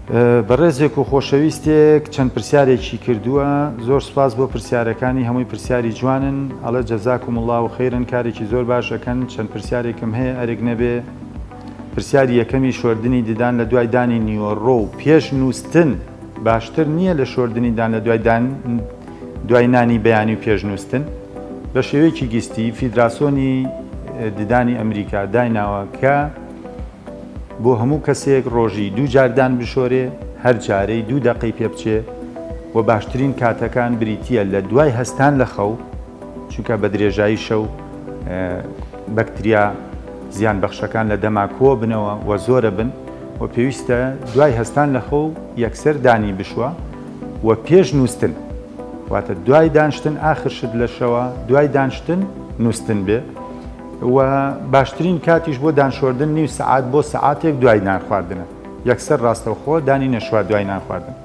بەڕێزێک و خۆشەویستێک چەند پرسیارێکی کردووە زۆر سوپاس بۆ پرسیارەکانی هەمووی پرسیاری جوانن ئەڵێ جزاکم اللە خیرا کارێکی زۆر باش ئەکەن چەند پرسیارێکم هەیە ئەرک نەبێ پرسیاری یەکەمی شۆردنی ددان لە دوای دانی نیوەڕۆ و پێش نووستن باشتر نییە لە شۆردنی دان لە دوای دان دوای نانی بەیانی و پێش نووستن بە شێوەیەکی گشتی فیدراسۆنی ددانی ئەمریکا دایناوە کە بۆ هەموو کەسێک ڕۆژی دوو جار دان بشۆرێ، هەر جارەی دوو دەقەی پێ بچێ و باشترین کاتەکان بریتییە لە دوای هەستان لە خەو، چونکە بە درێژایی شەو بەکتریا زیان بەخشەکان لە دەما کۆ بنەوە و زۆرە بن و پێویستە دوای هەستان لە خەو یەکسەر دانی بشوا و پێش نووستن واتە دوای دانشتن ئاخر شت لە شەوە دوای دانشتن نووستن بێ. و باشترین کاتیش بۆ دان شۆردن نیو سەعات بۆ سەعاتێک دوای نان خواردنە یەکسەر ڕاستەوخۆ دانی نەشوا دوای نان خواردن.